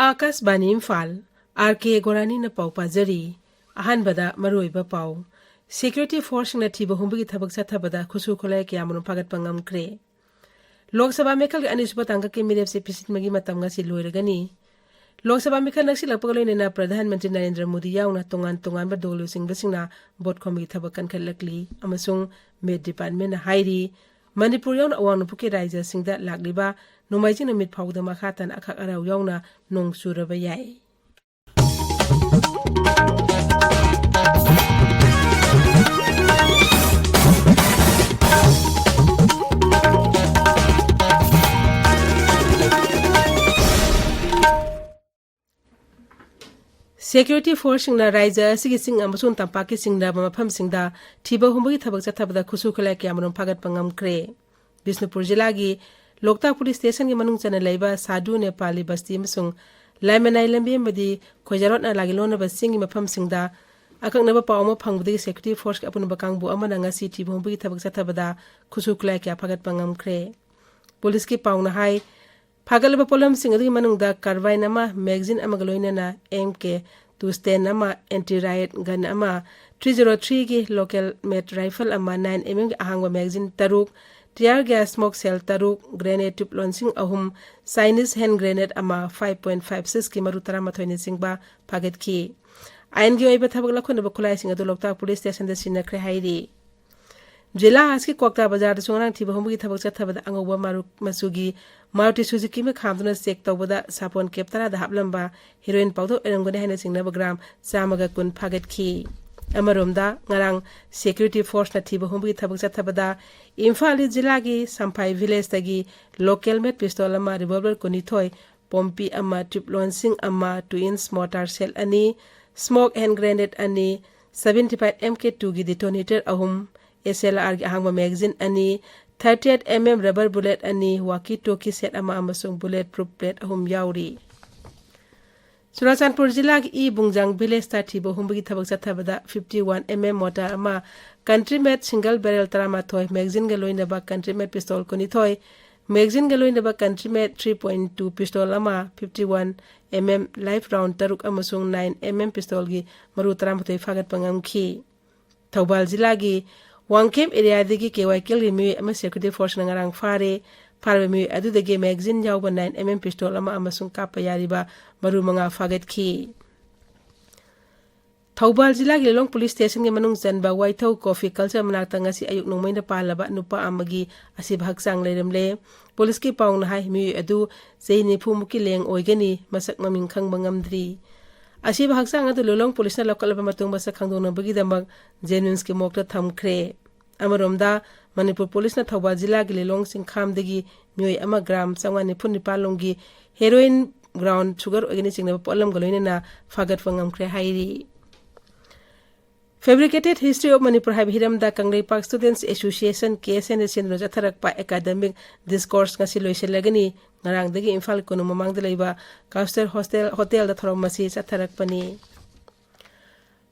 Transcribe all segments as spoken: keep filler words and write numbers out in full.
ꯑꯥꯀꯥꯁꯕꯥꯅꯤ Imphal, R ꯀꯦ ꯒꯣꯔꯥꯅꯤꯅ ꯄꯥꯎ ꯄꯥꯖꯔꯤ꯫ ꯑꯍꯥꯟꯕꯗ ꯃꯔꯨꯑꯣꯏꯕ ꯄꯥꯎ꯫ ꯁꯦꯀ꯭ꯌꯨꯔꯤꯇꯤ ꯐꯣꯔꯁꯁꯤꯡꯅ ꯊꯤꯕ ꯍꯨꯝꯕꯒꯤ ꯊꯕꯛ ꯆꯠꯊꯕꯗ ꯈꯨꯠꯁꯨ ꯈꯨꯠꯂꯥꯏ ꯀꯌꯥꯃꯔꯨꯝ ꯐꯥꯒꯠꯄ ꯉꯝꯈ꯭ꯔꯦ꯫ ꯂꯣꯛ ꯁꯚꯥ ꯃꯤꯈꯜꯒꯤ ꯑꯅꯤꯁꯨꯕ ꯇꯥꯡꯀꯛꯀꯤ ꯃꯤꯔꯦꯞꯁꯦ ꯄꯤꯁꯤꯟꯕꯒꯤ ꯃꯇꯝ ꯉꯁꯤ ꯂꯣꯏꯔꯒꯅꯤ꯫ ꯂꯣꯛ ꯁꯚꯥ ꯃꯤꯈꯜ ꯅꯛꯁꯤꯜꯂꯛꯄꯒ ꯂꯣꯏꯅꯅ ꯄ꯭ꯔꯙꯥꯟ ꯃꯟꯇ꯭ꯔꯤ ꯅꯔꯦꯟꯗ꯭ꯔ ꯃꯣꯗꯤ ꯌꯥꯎꯅ ꯇꯣꯉꯥꯟ ꯇꯣꯉꯥꯟꯕ ꯗꯣꯜ ꯂꯨꯆꯤꯡꯕꯁꯤꯡꯅ ꯚꯣꯠ ꯈꯣꯝꯕꯒꯤ ꯊꯕꯛ ꯀꯟꯈꯠꯂꯛꯂꯤ ꯑꯃꯁꯨꯡ ꯃꯦꯠ ꯗꯤꯄꯥꯔꯠꯃꯦꯟꯅ ꯍꯥꯏꯔꯤ, ꯃꯅꯤꯄꯨꯔ ꯌꯥꯎꯅ ꯑꯋꯥꯡ ꯅꯣꯡꯄꯣꯛꯀꯤ ꯔꯥꯖ꯭ꯌꯁꯤꯡꯗ ꯂꯥꯛꯂꯤꯕ ꯅꯣꯡꯃꯥꯏꯖꯤꯡ ꯅꯨꯃꯤꯠ ꯐꯥꯎꯕꯗ ꯃꯈꯥ ꯇꯥꯅ ꯑꯈꯥꯛ ꯑꯔꯥꯎ ꯌꯥꯎꯅ ꯅꯣꯡ ꯆꯨꯔꯕ ꯌꯥꯏ꯫ ꯁꯦꯀ꯭ꯌꯨꯔꯤꯇꯤ ꯐꯣꯔꯁꯁꯤꯡꯅ ꯔꯥꯖ꯭ꯌ ꯑꯁꯤꯒꯤ ꯆꯤꯡ ꯑꯃꯁꯨꯡ ꯇꯝꯄꯥꯛꯀꯤ ꯆꯤꯡꯅꯕ ꯃꯐꯝꯁꯤꯡꯗ ꯊꯤꯕ ꯍꯨꯝꯕꯒꯤ ꯊꯕꯛ ꯆꯠꯊꯕꯗ ꯈꯨꯠꯁꯨ ꯈꯨꯠꯂꯥꯏ ꯀꯌꯥꯃꯔꯨꯝ ꯐꯥꯒꯠꯄ ꯉꯝꯈ꯭ꯔꯦ꯫ ꯕꯤꯁꯅꯨꯄꯨꯔ ꯖꯤꯂꯥꯒꯤ ꯂꯣꯛꯇꯥꯛ ꯄꯨꯂꯤꯁ ꯁ꯭ꯇꯦꯁꯟꯒꯤ ꯃꯅꯨꯡ ꯆꯟꯅ ꯂꯩꯕ ꯁꯥꯗꯨ ꯅꯦꯄꯥꯂꯤ ꯕꯁꯇꯤ ꯑꯃꯁꯨꯡ ꯂꯥꯏꯃꯅꯥꯏ ꯂꯝꯕꯤ ꯑꯃꯗꯤ ꯈꯣꯏꯖꯥꯔꯣꯠ ꯅꯥꯂꯥꯒꯤ ꯂꯣꯟꯅꯕ ꯆꯤꯡꯒꯤ ꯃꯐꯝꯁꯤꯡꯗ ꯑꯀꯛꯅꯕ ꯄꯥꯎ ꯑꯃ ꯐꯪꯕꯗꯒꯤ ꯁꯦꯀ꯭ꯌꯨꯔꯤꯇꯤ ꯐꯣꯔꯁꯀꯤ ꯑꯄꯨꯟꯕ ꯀꯥꯡꯕꯨ ꯑꯃꯅ ꯉꯁꯤ ꯊꯤꯕ ꯍꯨꯝꯕꯒꯤ ꯊꯕꯛ ꯆꯠꯊꯕꯗ ꯈꯨꯠꯁꯨ ꯈꯨꯠꯂꯥꯏ ꯀꯌꯥ ꯐꯥꯒꯠꯄ ꯉꯝꯈ꯭ꯔꯦ꯫ ꯄꯨꯂꯤꯁꯀꯤ ꯄꯥꯎꯅ ꯍꯥꯏ, ꯐꯥꯒꯠꯂꯕ ꯄꯣꯠꯂꯝꯁꯤꯡ ꯑꯗꯨꯒꯤ ꯃꯅꯨꯡꯗ carbine ꯑꯃ, magazine ꯑꯃꯒ ꯂꯣꯏꯅꯅ M K two stand ꯑꯃ, anti riot gun ꯑꯃ, three zero three ꯒꯤ local made rifle ꯑꯃ, nine M M ꯒꯤ ꯑꯍꯥꯡꯕ magazine ꯇꯔꯨꯛ, tear gas smoke shell ꯇꯔꯨꯛ, grenade tube ꯂꯣꯟꯁꯤꯡ ꯑꯍꯨꯝ, Chinese hand grenade ꯑꯃ, five point five six ꯀꯤ ꯃꯔꯨ ꯇꯔꯥꯃꯥꯊꯣꯏꯅꯆꯤꯡꯕ ꯐꯥꯒꯠꯈꯤ꯫ ꯑꯥꯏꯟꯒꯤ ꯑꯣꯏꯕ ꯊꯕꯛ ꯂꯧꯈꯠꯅꯕ ꯈꯨꯠꯂꯥꯏꯁꯤꯡ ꯑꯗꯨ ꯂꯣꯛꯇꯥꯛ ꯄꯨꯂꯤꯁ ꯁ꯭ꯇꯦꯁꯟꯗ ꯁꯤꯟꯅꯈ꯭ꯔꯦ ꯍꯥꯏꯔꯤ꯫ ꯖꯤꯂꯥ ꯑꯁꯤꯒꯤ ꯀ꯭ꯋꯥꯛꯇꯥ ꯕꯖꯥꯔꯗꯁꯨ ꯉꯔꯥꯡ ꯊꯤꯕ ꯍꯨꯝꯕꯒꯤ ꯊꯕꯛ ꯆꯠꯊꯕꯗ ꯑꯉꯧꯕ ꯃꯔꯨ-, ꯃꯆꯨꯒꯤ ꯃꯥꯔꯨꯇꯤ ꯁꯨꯖꯨꯀꯤ ꯑꯃ ꯈꯥꯝꯗꯨꯅ ꯆꯦꯛ ꯇꯧꯕꯗ ꯁꯥꯄꯣꯟ ꯀꯦꯞ ꯇꯔꯥꯗ ꯍꯥꯞꯂꯝꯕ ꯍꯦꯔꯣꯏꯟ ꯄꯥꯎꯗꯔ ꯑꯣꯏꯔꯝꯒꯅꯤ ꯍꯥꯏꯅ ꯆꯤꯡꯅꯕ ꯒ꯭ꯔꯥꯝ ꯆꯥꯝꯃꯒ ꯀꯨꯟ ꯐꯥꯒꯠꯈꯤ꯫ ꯑꯃꯔꯣꯝꯗ, ꯉꯔꯥꯡ ꯁꯦꯀ꯭ꯌꯨꯔꯤꯇꯤ ꯐꯣꯔꯁꯅ ꯊꯤꯕ ꯍꯨꯝꯕꯒꯤ ꯊꯕꯛ ꯆꯠꯊꯕꯗ ꯏꯝꯐꯥꯜ ꯏꯁ ꯖꯤꯂꯥꯒꯤ ꯁꯝꯐꯥꯏ ꯚꯤꯂꯦꯖꯇꯒꯤ local made pistol ꯑꯃ, revolver ꯀꯨꯟꯅꯤꯊꯣꯏ, ꯄꯣꯝꯄꯤ ꯑꯃ, ꯇ꯭ꯌꯨꯕ ꯂꯣꯟꯁꯤꯡ ꯑꯃ, two inch mortar shell ꯑꯅꯤ, smoke hand grenade ꯑꯅꯤ, seventy five M K two ꯒꯤ detonator ꯑꯍꯨꯝ, S L R ꯒꯤ ꯑꯍꯥꯡꯕ magazine ꯑꯅꯤ, thirty eight M M rubber bullet ꯑꯅꯤ, walkie talkie set ꯑꯃ ꯑꯃꯁꯨꯡ bullet proof plate ꯑꯍꯨꯝ ꯌꯥꯎꯔꯤ꯫ ꯆꯨꯔꯥꯆꯥꯟꯄꯨꯔ ꯖꯤꯂꯥꯒꯤ ꯏ ꯕꯨꯡꯖꯥꯡ ꯚꯤꯂꯦꯖꯇ ꯊꯤꯕ ꯍꯨꯝꯕꯒꯤ ꯊꯕꯛ ꯆꯠꯊꯕꯗ fifty one M M mortar ꯑꯃ, country made single barrel ꯇꯔꯥꯃꯥꯊꯣꯏ, magazineꯒ ꯂꯣꯏꯅꯕ country made pistol ꯀꯨꯟꯅꯤꯊꯣꯏ, magazineꯒ ꯂꯣꯏꯅꯕ country made three point two pistol ꯑꯃ, fifty one M M live round ꯇꯔꯨꯛ ꯑꯃꯁꯨꯡ nine M M pistolꯒꯤ ꯃꯔꯨ ꯇꯔꯥꯃꯥꯊꯣꯏ ꯐꯥꯒꯠꯄ ꯉꯝꯈꯤ꯫ ꯊꯧꯕꯥꯜ ꯖꯤꯂꯥꯒꯤ ꯋꯥꯡꯈꯦꯝ areaꯗꯒꯤ ꯀꯦ ꯋꯥꯏ ꯀꯦꯜꯒꯤ ꯃꯤꯑꯣꯏ ꯑꯃ security forceꯅ ꯉꯔꯥꯡ ꯐꯥꯔꯦ꯫ ꯐꯥꯔꯕ ꯃꯤꯑꯣꯏ ꯑꯗꯨꯗꯒꯤ magazine ꯌꯥꯎꯕ nine M M pistol ꯑꯃ ꯑꯃꯁꯨꯡ ꯀꯥꯞꯄ ꯌꯥꯔꯤꯕ ꯃꯔꯨ ꯃꯉꯥ ꯐꯥꯒꯠꯈꯤ꯫ ꯊꯧꯕꯥꯜ ꯖꯤꯂꯥꯒꯤ ꯂꯤꯂꯣꯡ police stationꯒꯤ ꯃꯅꯨꯡ ꯆꯟꯕ ꯋꯥꯏꯊꯧ coffee culture ꯃꯅꯥꯛꯇ ꯉꯁꯤ ꯑꯌꯨꯛ ꯅꯣꯡꯃꯩꯅ ꯄꯥꯜꯂꯕ ꯅꯨꯄꯥ ꯑꯃꯒꯤ ꯑꯁꯤꯕ ꯍꯛꯆꯥꯡ ꯂꯩꯔꯝꯂꯦ꯫ Policeꯀꯤ ꯄꯥꯎꯅ ꯍꯥꯏ, ꯃꯤꯑꯣꯏ ꯑꯗꯨ ꯆꯍꯤ ꯅꯤꯐꯨ ꯃꯨꯛꯀꯤ ꯂꯦꯡ ꯑꯣꯏꯒꯅꯤ, ꯃꯁꯛ ꯃꯃꯤꯡ ꯈꯪꯕ ꯉꯝꯗ꯭ꯔꯤ꯫ ꯑꯁꯤꯕ ꯍꯛꯆꯥꯡ ꯑꯗꯨ ꯂꯤꯂꯣꯡ policeꯅ ꯂꯧꯈꯠꯂꯕ ꯃꯇꯨꯡ ꯃꯁꯛ ꯈꯪꯗꯣꯛꯅꯕꯒꯤꯗꯃꯛ JNIMSꯀꯤ morgueꯇ ꯊꯝꯈ꯭ꯔꯦ꯫ ꯑꯃꯔꯣꯝꯗ, ꯃꯅꯤꯄꯨꯔ policeꯅ ꯊꯧꯕꯥꯜ ꯖꯤꯂꯥꯒꯤ ꯂꯤꯂꯣꯡ ꯆꯤꯡꯈꯥꯝꯗꯒꯤ ꯃꯤꯑꯣꯏ ꯑꯃ gram ꯆꯥꯝꯃꯉꯥ ꯅꯤꯐꯨ ꯅꯤꯄꯥꯟ ꯂꯣꯝꯒꯤ heroin, brown sugar ꯑꯣꯏꯒꯅꯤ ꯆꯤꯡꯅꯕ ꯄꯣꯠꯂꯝꯒ ꯂꯣꯏꯅꯅ ꯐꯥꯒꯠꯄ ꯉꯝꯈ꯭ꯔꯦ ꯍꯥꯏꯔꯤ꯫ Fabricated History of Manipur ꯍꯥꯏꯕ ꯍꯤꯔꯝꯗ ꯀꯪꯂꯩꯄꯥꯛ Students Association, KSAꯅ ꯁꯤꯟꯗꯨꯅ ꯆꯠꯊꯔꯛꯄ academic discourse ꯉꯁꯤ ꯂꯣꯏꯁꯤꯜꯂꯒꯅꯤ꯫ ꯉꯔꯥꯡꯗꯒꯤ ꯏꯝꯐꯥꯜ ꯀꯣꯅꯨꯡ ꯃꯃꯥꯡꯗ ꯂꯩꯕ Culture Hostel hotelꯗ ꯊꯧꯔꯝ ꯑꯁꯤ ꯆꯠꯊꯔꯛꯄꯅꯤ꯫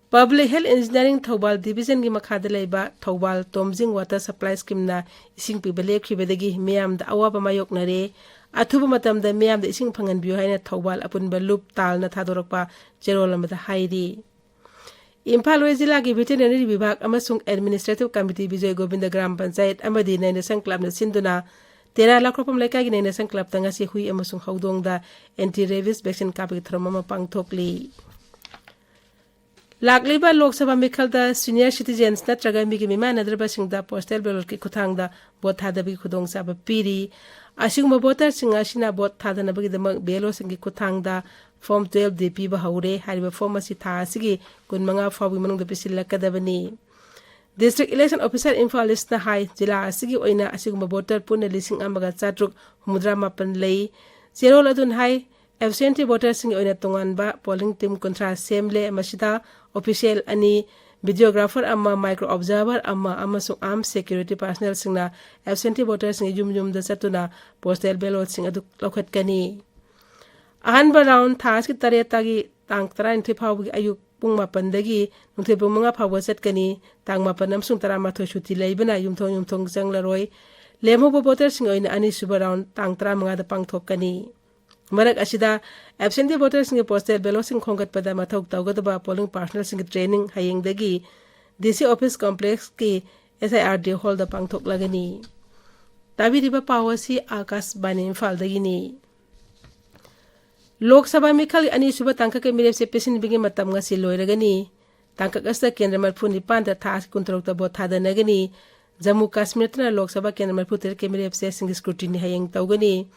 Public Health Engineering ꯊꯧꯕꯥꯜ divisionꯒꯤ ꯃꯈꯥꯗ ꯂꯩꯕ ꯊꯧꯕꯥꯜ ꯇꯣꯝꯖꯤꯡ water supply schemeꯅ ꯏꯁꯤꯡ ꯄꯤꯕ ꯂꯦꯞꯈꯤꯕꯗꯒꯤ ꯃꯤꯌꯥꯝꯗ ꯑꯋꯥꯕ ꯃꯥꯌꯣꯛꯅꯔꯦ꯫ ꯑꯊꯨꯕ ꯃꯇꯝꯗ ꯃꯤꯌꯥꯝꯗ ꯏꯁꯤꯡ ꯐꯪꯍꯟꯕꯤꯌꯨ ꯍꯥꯏꯅ ꯊꯧꯕꯥꯜ ꯑꯄꯨꯟꯕ ꯂꯨꯞ ꯇꯥꯜꯅ ꯊꯥꯗꯣꯔꯛꯄ ꯆꯦꯔꯣꯜ ꯑꯃꯗ ꯍꯥꯏꯔꯤ꯫ ꯏꯝꯐꯥꯜ West ꯖꯤꯂꯥꯒꯤ Veterinary ꯕꯤꯚꯥꯒ ꯑꯃꯁꯨꯡ Administrative Committee ꯕꯤꯖꯣꯏ ꯒꯣꯕꯤꯟꯗ ꯒ꯭ꯔꯥꯝ ꯄꯟꯆꯥꯌꯠ ꯑꯃꯗꯤ ꯅꯩꯅꯁꯪ clubꯅ ꯁꯤꯟꯗꯨꯅ ꯇꯦꯔꯥ ꯂꯥꯈ꯭ꯔꯣꯐꯝ ꯂꯩꯀꯥꯏꯒꯤ ꯅꯩꯅꯁꯪ clubꯇ ꯉꯁꯤ ꯍꯨꯏ ꯑꯃꯁꯨꯡ ꯍꯧꯗꯣꯡꯗ anti rabies vaccine ꯀꯥꯞꯄꯒꯤ ꯊꯧꯔꯝ ꯑꯃ ꯄꯥꯡꯊꯣꯛꯂꯤ꯫ ꯂꯥꯛꯂꯤꯕ ꯂꯣꯛ ꯁꯚꯥ ꯃꯤꯈꯜꯗ senior citizens ꯅꯠꯇ꯭ꯔꯒ ꯃꯤꯒꯤ ꯃꯤꯃꯥꯟꯅꯗ꯭ꯔꯕꯁꯤꯡꯗ postal ballotꯀꯤ ꯈꯨꯠꯊꯥꯡꯗ vote ꯊꯥꯗꯕꯒꯤ ꯈꯨꯗꯣꯡꯆꯥꯕ ꯄꯤꯔꯤ꯫ ꯑꯁꯤꯒꯨꯝꯕ voterꯁꯤꯡ ꯑꯁꯤꯅ vote ꯊꯥꯗꯅꯕꯒꯤꯗꯃꯛ BLOꯁꯤꯡꯒꯤ ꯈꯨꯠꯊꯥꯡꯗ Form twelve D ꯄꯤꯕ ꯍꯧꯔꯦ꯫ ꯍꯥꯏꯔꯤꯕ form ꯑꯁꯤ ꯊꯥ ꯑꯁꯤꯒꯤ ꯀꯨꯟꯃꯉꯥ ꯐꯥꯎꯕꯒꯤ ꯃꯅꯨꯡꯗ ꯄꯤꯁꯤꯜꯂꯛꯀꯗꯕꯅꯤ꯫ District Election Officer Imphal Eastꯅ ꯍꯥꯏ, ꯖꯤꯂꯥ ꯑꯁꯤꯒꯤ ꯑꯣꯏꯅ ꯑꯁꯤꯒꯨꯝꯕ voter ꯄꯨꯟꯅ ꯂꯤꯁꯤꯡ ꯑꯃꯒ ꯆꯥꯇ꯭ꯔꯨꯛ ꯍꯨꯝꯐꯨꯇꯔꯥ ꯃꯥꯄꯟ ꯂꯩ꯫ ꯆꯦꯔꯣꯜ ꯑꯗꯨꯅ ꯍꯥꯏ, absentee voterꯁꯤꯡꯒꯤ ꯑꯣꯏꯅ ꯇꯣꯉꯥꯟꯕ polling team ꯀꯨꯟꯊ꯭ꯔꯥ ꯁꯦꯝꯂꯦ꯫ ꯃꯁꯤꯗ official ꯑꯅꯤ, videographer ꯑꯃ, micro observer ꯑꯃ ꯑꯃꯁꯨꯡ armed security personnelꯁꯤꯡꯅ absentee voterꯁꯤꯡꯒꯤ ꯌꯨꯝ ꯌꯨꯝꯗ ꯆꯠꯇꯨꯅ postal ballotꯁꯤꯡ ꯑꯗꯨ ꯂꯧꯈꯠꯀꯅꯤ꯫ ꯑꯍꯥꯟꯕ round ꯊꯥ ꯑꯁꯤꯒꯤ ꯇꯔꯦꯠꯇꯒꯤ ꯇꯥꯡ ꯇꯔꯥꯅꯤꯊꯣꯏ ꯐꯥꯎꯕꯒꯤ ꯑꯌꯨꯛ ꯄꯨꯡ ꯃꯥꯄꯟꯗꯒꯤ ꯅꯨꯡꯊꯤꯜ ꯄꯨꯡ ꯃꯉꯥ ꯐꯥꯎꯕ ꯆꯠꯀꯅꯤ꯫ ꯇꯥꯡ ꯃꯥꯄꯟ ꯑꯃꯁꯨꯡ ꯇꯔꯥꯃꯥꯊꯣꯏ ꯁꯨꯇꯤ ꯂꯩꯕꯅ ꯌꯨꯝꯊꯣꯡ ꯌꯨꯝꯊꯣꯡ ꯆꯪꯂꯔꯣꯏ꯫ ꯂꯦꯝꯍꯧꯕ voterꯁꯤꯡꯒꯤ ꯑꯣꯏꯅ ꯑꯅꯤꯁꯨꯕ round ꯇꯥꯡ ꯇꯔꯥꯃꯉꯥꯗ ꯄꯥꯡꯊꯣꯛꯀꯅꯤ꯫ ꯃꯔꯛ ꯑꯁꯤꯗ absentee voterꯁꯤꯡꯒꯤ postal ballotꯁꯤꯡ ꯈꯣꯝꯒꯠꯄꯗ ꯃꯊꯧ ꯇꯧꯒꯗꯕ polling personnelꯁꯤꯡꯒꯤ training ꯍꯌꯦꯡꯗꯒꯤ D C office complexꯀꯤ S I R D hallꯗ ꯄꯥꯡꯊꯣꯛꯂꯒꯅꯤ꯫ ꯇꯥꯕꯤꯔꯤꯕ ꯄꯥꯎ ꯑꯁꯤ ꯑꯥꯀꯥꯁꯕꯥꯅꯤ ꯏꯝꯐꯥꯜꯗꯒꯤꯅꯤ꯫ ꯂꯣꯛ ꯁꯚꯥ ꯃꯤꯈꯜꯒꯤ ꯑꯅꯤꯁꯨꯕ ꯇꯥꯡꯀꯛꯀꯤ ꯃꯤꯔꯦꯞꯁꯦ ꯄꯤꯁꯤꯟꯕꯒꯤ ꯃꯇꯝ ꯉꯁꯤ ꯂꯣꯏꯔꯒꯅꯤ꯫ ꯇꯥꯡꯀꯛ ꯑꯁꯤꯗ ꯀꯦꯟꯗ꯭ꯔ ꯃꯔꯤꯐꯨ ꯅꯤꯄꯥꯟꯗ ꯊꯥ ꯑꯁꯤ ꯀꯨꯟꯇꯔꯨꯛꯇ vote ꯊꯥꯗꯅꯒꯅꯤ꯫ ꯖꯝꯃꯨ ꯀꯥꯁꯃꯤꯔꯗꯅ ꯂꯣꯛ ꯁꯚꯥ ꯀꯦꯟꯗ꯭ꯔ ꯃꯔꯤꯐꯨ ꯇꯔꯦꯠꯀꯤ ꯃꯤꯔꯦꯞꯁꯦꯁꯤꯡꯒꯤ scrutiny ꯍꯌꯦꯡ ꯇꯧꯒꯅꯤ꯫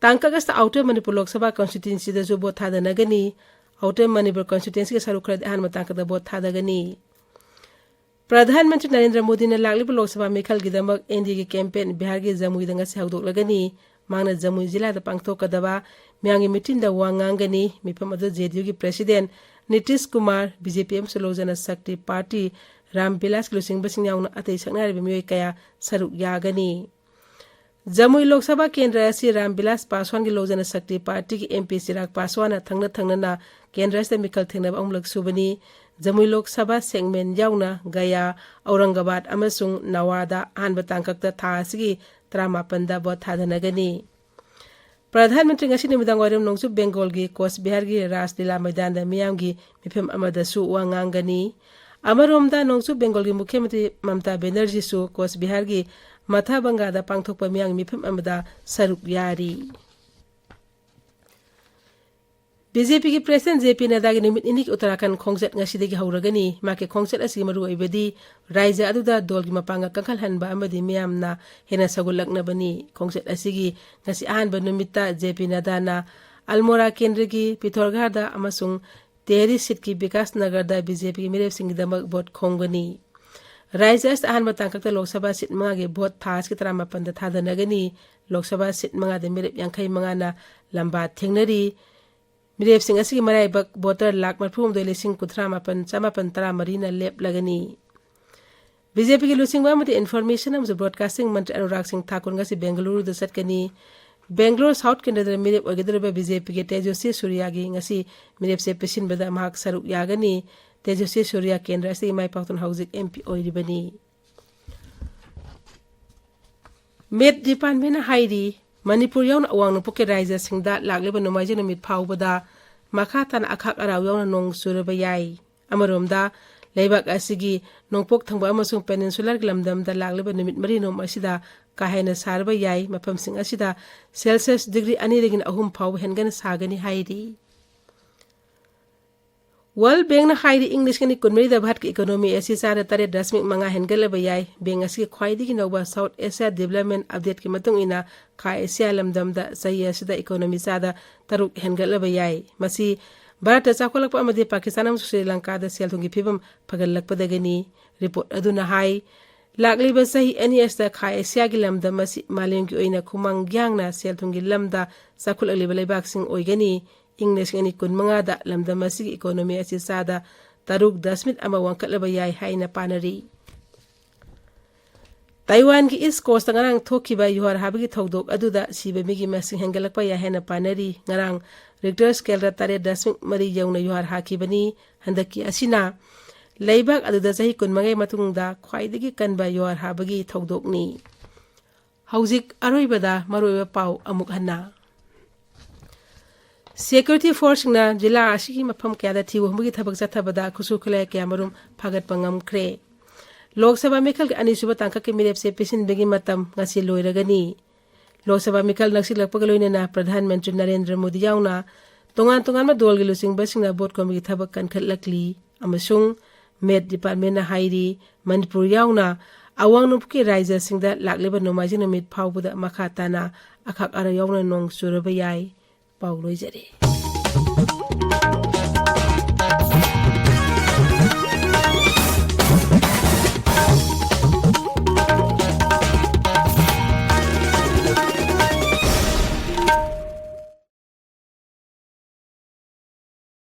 ꯇꯥꯡꯀꯛ ꯑꯁꯤꯗ Outer ꯃꯅꯤꯄꯨꯔ ꯂꯣꯛ ꯁꯚꯥ constituencyꯗꯁꯨ vote ꯊꯥꯗꯅꯒꯅꯤ꯫ Outer ꯃꯅꯤꯄꯨꯔ constituencyꯒꯤ ꯁꯔꯨꯛ ꯈꯔꯗꯤ ꯑꯍꯥꯟꯕ ꯇꯥꯡꯀꯛꯇ vote ꯊꯥꯗꯒꯅꯤ꯫ ꯄ꯭ꯔꯙꯥꯟ ꯃꯟꯇ꯭ꯔꯤ ꯅꯔꯦꯟꯗ꯭ꯔ ꯃꯣꯗꯤꯅ ꯂꯥꯛꯂꯤꯕ Lok Sabha ꯃꯤꯈꯜꯒꯤꯗꯃꯛ N D Aꯒꯤ campaign ꯕꯤꯍꯥꯔꯒꯤ ꯖꯃꯨꯏꯗ ꯉꯁꯤ ꯍꯧꯗꯣꯛꯂꯒꯅꯤ꯫ ꯃꯍꯥꯛꯅ ꯖꯃꯨꯏ ꯖꯤꯂꯥꯗ ꯄꯥꯡꯊꯣꯛꯀꯗꯕ ꯃꯤꯌꯥꯝꯒꯤ meetingꯗ ꯋꯥ ꯉꯥꯡꯒꯅꯤ꯫ ꯃꯤꯐꯝ ꯑꯗꯨꯗ J D Uꯒꯤ president Nitish Kumar, B J P ꯑꯃꯁꯨꯡ ꯂꯣꯛ ꯖꯅ ꯁꯛꯇꯤ ꯄꯥꯔꯇꯤ ꯔꯥꯝ ꯕꯤꯂꯥꯁꯀꯤ ꯂꯨꯆꯤꯡꯕꯁꯤꯡ ꯌꯥꯎꯅ ꯑꯇꯩ ꯁꯛꯅꯥꯏꯔꯕ ꯃꯤꯑꯣꯏ ꯀꯌꯥ ꯁꯔꯨꯛ ꯌꯥꯒꯅꯤ꯫ ꯖꯃꯨꯏ ꯂꯣꯛ ꯁꯚꯥ ꯀꯦꯟꯗ꯭ꯔ ꯑꯁꯤ ꯔꯥꯝ ꯕꯤꯂꯥꯁ ꯄꯥꯁꯋꯥꯟꯒꯤ ꯂꯣꯛ ꯖꯅ ꯁꯛꯇꯤ ꯄꯥꯔꯇꯤꯒꯤ M P ꯆꯤꯔꯥꯒ ꯄꯥꯁꯋꯥꯟꯅ ꯊꯪꯅ ꯊꯪꯅꯅ ꯀꯦꯟꯗ꯭ꯔ ꯑꯁꯤꯗ ꯃꯤꯈꯜ ꯊꯦꯡꯅꯕ ꯑꯍꯨꯝꯂꯛ ꯁꯨꯕꯅꯤ꯫ ꯖꯃꯨꯏ ꯂꯣꯛ ꯁꯚꯥ segment ꯌꯥꯎꯅ ꯒꯌꯥ, ꯑꯧꯔꯪꯒꯕꯥꯗ ꯑꯃꯁꯨꯡ ꯅꯋꯥꯗ ꯑꯍꯥꯟꯕ ꯇꯥꯡꯀꯛꯇ ꯊꯥ ꯑꯁꯤꯒꯤ ꯇꯔꯥꯃꯥꯄꯟꯗ vote ꯊꯥꯗꯅꯒꯅꯤ꯫ ꯄ꯭ꯔꯙꯥꯟ ꯃꯟꯇ꯭ꯔꯤ ꯉꯁꯤ ꯅꯨꯃꯤꯗꯥꯡ ꯋꯥꯏꯔꯝ ꯅꯣꯡꯆꯨꯞ ꯕꯦꯡꯒꯣꯜꯒꯤ ꯀꯣꯆ ꯕꯤꯍꯥꯔꯒꯤ ꯔꯥꯁ ꯂꯤꯂꯥ ꯃꯩꯗꯥꯟꯗ ꯃꯤꯌꯥꯝꯒꯤ ꯃꯤꯐꯝ ꯑꯃꯗꯁꯨ ꯋꯥ ꯉꯥꯡꯒꯅꯤ꯫ ꯑꯃꯔꯣꯝꯗ ꯅꯣꯡꯆꯨꯞ ꯕꯦꯡꯒꯣꯜꯒꯤ ꯃꯨꯈ꯭ꯌ ꯃꯟꯇ꯭ꯔꯤ ꯃꯃꯇꯥ ꯕꯦꯅꯔꯖꯤꯁꯨ ꯀꯣꯆ ꯕꯤꯍꯥꯔꯒꯤ ꯃꯊꯥꯕꯪꯒꯥꯗ ꯄꯥꯡꯊꯣꯛꯄ ꯃꯤꯌꯥꯝꯒꯤ ꯃꯤꯐꯝ ꯑꯃꯗ ꯁꯔꯨꯛ ꯌꯥꯔꯤ꯫ B J Pꯒꯤ president J P ꯅꯗꯥꯒꯤ ꯅꯨꯃꯤꯠ ꯅꯤꯅꯤꯒꯤ ꯎꯠꯇꯔꯥꯈꯟꯗ ꯈꯣꯡꯆꯠ ꯉꯁꯤꯗꯒꯤ ꯍꯧꯔꯒꯅꯤ꯫ ꯃꯍꯥꯛꯀꯤ ꯈꯣꯡꯆꯠ ꯑꯁꯤꯒꯤ ꯃꯔꯨꯑꯣꯏꯕꯗꯤ ꯔꯥꯏꯖ꯭ꯌ ꯑꯗꯨꯗ ꯗꯣꯜꯒꯤ ꯃꯄꯥꯡꯒꯜ ꯀꯟꯈꯠꯍꯟꯕ ꯑꯃꯗꯤ ꯃꯤꯌꯥꯝꯅ ꯍꯦꯟꯅ ꯁꯧꯒꯠꯂꯛꯅꯕꯅꯤ꯫ ꯈꯣꯡꯆꯠ ꯑꯁꯤꯒꯤ ꯉꯁꯤ ꯑꯍꯥꯟꯕ ꯅꯨꯃꯤꯠꯇ J P ꯅꯗꯥꯅ ꯑꯜꯃꯣꯔꯥ ꯀꯦꯟꯗ꯭ꯔꯒꯤ ꯄꯤꯊꯣꯔꯒꯥꯔꯗ ꯑꯃꯁꯨꯡ ꯇꯦꯍꯔꯤ seatꯀꯤ ꯕꯤꯀꯥꯁ ꯅꯒꯔꯗ B J Pꯒꯤ ꯃꯤꯔꯦꯞꯁꯤꯡꯒꯤꯗꯃꯛ vote ꯈꯣꯝꯒꯅꯤ꯫ ꯔꯥꯏꯖ꯭ꯌ ꯑꯁꯤꯗ ꯑꯍꯥꯟꯕ ꯇꯥꯡꯀꯛꯇ ꯂꯣꯛ ꯁꯚꯥ seat ꯃꯉꯥꯒꯤ vote ꯊꯥ ꯑꯁꯤꯒꯤ ꯇꯔꯥꯃꯥꯄꯟꯗ ꯊꯥꯗꯅꯒꯅꯤ꯫ ꯂꯣꯛ ꯁꯚꯥ seat ꯃꯉꯥꯗ ꯃꯤꯔꯦꯞ ꯌꯥꯡꯈꯩ ꯃꯉꯥꯅ ꯂꯝꯕꯥ ꯊꯦꯡꯅꯔꯤ꯫ ꯃꯤꯔꯦꯞꯁꯤꯡ ꯑꯁꯤꯒꯤ ꯃꯔꯥꯏꯕꯛ voter ꯂꯥꯈ ꯃꯔꯤꯐꯨ ꯍꯨꯝꯗꯣꯏ ꯂꯤꯁꯤꯡ ꯀꯨꯟꯊ꯭ꯔꯥ ꯃꯥꯄꯟ ꯆꯥꯃꯥꯄꯟ ꯇꯔꯥ ꯃꯔꯤꯅ ꯂꯦꯞꯂꯒꯅꯤ꯫ B J Pꯒꯤ ꯂꯨꯆꯤꯡꯕ ꯑꯃꯗꯤ Information ꯑꯃꯁꯨꯡ Broadcasting ꯃꯟꯇ꯭ꯔꯤ ꯑꯅꯨꯔꯥꯒ ꯁꯤꯡ ꯊꯥꯀꯨꯔ ꯉꯁꯤ ꯕꯦꯡꯒꯂꯨꯔꯨꯗ ꯆꯠꯀꯅꯤ꯫ ꯕꯦꯡꯒꯂꯣꯔ South ꯀꯦꯟꯗ꯭ꯔꯗ ꯃꯤꯔꯦꯞ ꯑꯣꯏꯒꯗꯧꯔꯤꯕ B J Pꯒꯤ ꯇꯦꯖꯁ꯭ꯋꯤ ꯁꯨꯔꯤꯌꯥꯒꯤ ꯉꯁꯤ ꯃꯤꯔꯦꯞꯁꯦ ꯄꯤꯁꯤꯟꯕꯗ ꯃꯍꯥꯛ ꯁꯔꯨꯛ ꯌꯥꯒꯅꯤ꯫ ꯇꯦꯖꯁ꯭ꯋꯤ ꯁꯨꯔꯤꯌꯥ ꯀꯦꯟꯗ꯭ꯔ ꯑꯁꯤꯒꯤ ꯃꯥꯏ ꯄꯥꯛꯇꯨꯅ ꯍꯧꯖꯤꯛ M P ꯑꯣꯏꯔꯤꯕꯅꯤ꯫ Met Departmentꯅ ꯍꯥꯏꯔꯤ, ꯃꯅꯤꯄꯨꯔ ꯌꯥꯎꯅ ꯑꯋꯥꯡ ꯅꯣꯡꯄꯣꯛꯀꯤ ꯔꯥꯖ꯭ꯌꯁꯤꯡꯗ ꯂꯥꯛꯂꯤꯕ ꯅꯣꯡꯃꯥꯏꯖꯤꯡ ꯅꯨꯃꯤꯠ ꯐꯥꯎꯕꯗ ꯃꯈꯥ ꯇꯥꯅ ꯑꯈꯥꯛ ꯑꯔꯥꯎ ꯌꯥꯎꯅ ꯅꯣꯡ ꯆꯨꯔꯕ ꯌꯥꯏ꯫ ꯑꯃꯔꯣꯝꯗ, ꯂꯩꯕꯥꯛ ꯑꯁꯤꯒꯤ ꯅꯣꯡꯄꯣꯛ ꯊꯪꯕ ꯑꯃꯁꯨꯡ peninsular ꯒꯤ ꯂꯝꯗꯝꯗ ꯂꯥꯛꯂꯤꯕ ꯅꯨꯃꯤꯠ ꯃꯔꯤ ꯅꯣꯡ ꯑꯁꯤꯗ ꯀꯥ ꯍꯦꯟꯅ ꯁꯥꯔꯕ ꯌꯥꯏ꯫ ꯃꯐꯝꯁꯤꯡ ꯑꯁꯤꯗ Celsius degree ꯑꯅꯤꯗꯒꯤꯅ ꯑꯍꯨꯝ ꯐꯥꯎꯕ ꯍꯦꯟꯒꯠꯅ ꯁꯥꯒꯅꯤ ꯍꯥꯏꯔꯤ꯫ World Bank ꯅ ꯍꯥꯏꯔꯤ, ꯏꯪ ꯂꯤꯁꯤꯡ ꯑꯅꯤ ꯀꯨꯟꯃꯔꯤꯗ ꯚꯥꯔꯠꯀꯤ economy ꯑꯁꯤ ꯆꯥꯗ ꯇꯔꯦꯠ ꯗꯁꯃꯤꯛ ꯃꯉꯥ ꯍꯦꯟꯒꯠꯂꯕ ꯌꯥꯏ꯫ Bank ꯑꯁꯤꯒꯤ ꯈ꯭ꯋꯥꯏꯗꯒꯤ ꯅꯧꯕ South Asia Development Update ꯀꯤ ꯃꯇꯨꯡ ꯏꯟꯅ, ꯈꯥ ꯑꯦꯁꯤꯌꯥ ꯂꯝꯗꯝꯗ ꯆꯍꯤ ꯑꯁꯤꯗ economy ꯆꯥꯗ ꯇꯔꯨꯛ ꯍꯦꯟꯒꯠꯂꯕ ꯌꯥꯏ꯫ ꯃꯁꯤ ꯚꯥꯔꯠꯇ ꯆꯥꯎꯈꯠꯂꯛꯄ ꯑꯃꯗꯤ ꯄꯥꯀꯤꯁꯇꯥꯟ ꯑꯃꯁꯨꯡ ꯁ꯭ꯔꯤ ꯂꯪꯀꯥꯗ ꯁꯦꯜ ꯊꯨꯝꯒꯤ ꯐꯤꯕꯝ ꯐꯒꯠꯂꯛꯄꯗꯒꯤꯅꯤ꯫ Report ꯑꯗꯨꯅ ꯍꯥꯏ, ꯂꯥꯛꯂꯤꯕ ꯆꯍꯤ ꯑꯅꯤ ꯑꯁꯤꯗ ꯈꯥ ꯑꯦꯁꯤꯌꯥꯒꯤ ꯂꯝꯗꯝ ꯑꯁꯤ ꯃꯥꯂꯦꯝꯒꯤ ꯑꯣꯏꯅ ꯈꯨꯃꯥꯡ ꯌꯥꯡꯅ ꯁꯦꯜ ꯊꯨꯝꯒꯤ ꯂꯝꯗ ꯆꯥꯎꯈꯠꯂꯛꯂꯤꯕ ꯂꯩꯕꯥꯛꯁꯤꯡ ꯑꯣꯏꯒꯅꯤ꯫ ꯏꯪ ꯂꯤꯁꯤꯡ ꯑꯅꯤ ꯀꯨꯟꯃꯉꯥꯗ ꯂꯝꯗꯝ ꯑꯁꯤꯒꯤ economy ꯑꯁꯤ ꯆꯥꯗ ꯇꯔꯨꯛ ꯗꯁꯃꯤꯛ ꯑꯃ ꯋꯥꯡꯈꯠꯂꯕ ꯌꯥꯏ ꯍꯥꯏꯅ ꯄꯥꯅꯔꯤ꯫ ꯇꯥꯏꯋꯥꯟꯒꯤ East Coast ꯇ ꯉꯔꯥꯡ ꯊꯣꯛꯈꯤꯕ ꯌꯨꯍꯥꯔ ꯍꯥꯕꯒꯤ ꯊꯧꯗꯣꯛ ꯑꯗꯨꯗ ꯁꯤꯕ ꯃꯤꯒꯤ ꯃꯁꯤꯡ ꯍꯦꯟꯒꯠꯂꯛꯄ ꯌꯥꯏ ꯍꯥꯏꯅ ꯄꯥꯅꯔꯤ꯫ ꯉꯔꯥꯡ Richter scale ꯗ ꯇꯔꯦꯠ ꯗꯁꯃꯤꯛ ꯃꯔꯤ ꯌꯧꯅ ꯌꯨꯍꯥꯔ ꯍꯥꯈꯤꯕꯅꯤ꯫ ꯍꯟꯗꯛꯀꯤ ꯑꯁꯤꯅ ꯂꯩꯕꯥꯛ ꯑꯗꯨꯗ ꯆꯍꯤ ꯀꯨꯟꯃꯉꯥꯒꯤ ꯃꯇꯨꯡꯗ ꯈ꯭ꯋꯥꯏꯗꯒꯤ ꯀꯟꯕ ꯌꯨꯍꯥꯔ ꯍꯥꯕꯒꯤ ꯊꯧꯗꯣꯛꯅꯤ꯫ ꯍꯧꯖꯤꯛ ꯑꯔꯣꯏꯕꯗ ꯃꯔꯨꯑꯣꯏꯕ ꯄꯥꯎ ꯑꯃꯨꯛ ꯍꯟꯅ꯫ Security force ꯁꯤꯡꯅ ꯖꯤꯂꯥ ꯑꯁꯤꯒꯤ ꯃꯐꯝ ꯀꯌꯥꯗ ꯊꯤꯕ ꯍꯨꯝꯕꯒꯤ ꯊꯕꯛ ꯆꯠꯊꯕꯗ ꯈꯨꯠꯁꯨ ꯈꯨꯠꯂꯥꯏ ꯀꯌꯥ ꯃꯔꯨꯝ ꯐꯥꯒꯠꯄ ꯉꯝꯈ꯭ꯔꯦ꯫ ꯂꯣꯛ ꯁꯚꯥ ꯃꯤꯈꯜꯒꯤ ꯑꯅꯤꯁꯨꯕ ꯇꯥꯡꯀꯛꯀꯤ ꯃꯤꯔꯦꯞꯁꯦ ꯄꯤꯁꯤꯟꯕꯒꯤ ꯃꯇꯝ ꯉꯁꯤ ꯂꯣꯏꯔꯒꯅꯤ꯫ ꯂꯣꯛ ꯁꯚꯥ ꯃꯤꯈꯜ ꯅꯛꯁꯤꯜꯂꯛꯄꯒ ꯂꯣꯏꯅꯅ ꯄ꯭ꯔꯙꯥꯟ ꯃꯟꯇ꯭ꯔꯤ ꯅꯔꯦꯟꯗ꯭ꯔ ꯃꯣꯗꯤ ꯌꯥꯎꯅ ꯇꯣꯉꯥꯟ ꯇꯣꯉꯥꯟꯕ ꯗꯣꯜꯒꯤ ꯂꯨꯆꯤꯡꯕꯁꯤꯡꯅ ꯚꯣꯠ ꯈꯣꯝꯕꯒꯤ ꯊꯕꯛ ꯀꯟꯈꯠꯂꯛꯂꯤ ꯑꯃꯁꯨꯡ Met Department ꯅ ꯍꯥꯏꯔꯤ, ꯃꯅꯤꯄꯨꯔ ꯌꯥꯎꯅ ꯑꯋꯥꯡ ꯅꯣꯡꯄꯣꯛꯀꯤ ꯔꯥꯖ꯭ꯌꯁꯤꯡꯗ ꯂꯥꯛꯂꯤꯕ ꯅꯣꯡꯃꯥꯏꯖꯤꯡ ꯅꯨꯃꯤꯠ ꯐꯥꯎꯕꯗ ꯃꯈꯥ ꯇꯥꯅ ꯑꯈꯥꯛ ꯑꯔꯥꯎ ꯌꯥꯎꯅ ꯅꯣꯡ ꯆꯨꯔꯕ ꯌꯥꯏ꯫ ꯄꯥꯎ ꯂꯣꯏꯖꯔꯦ꯫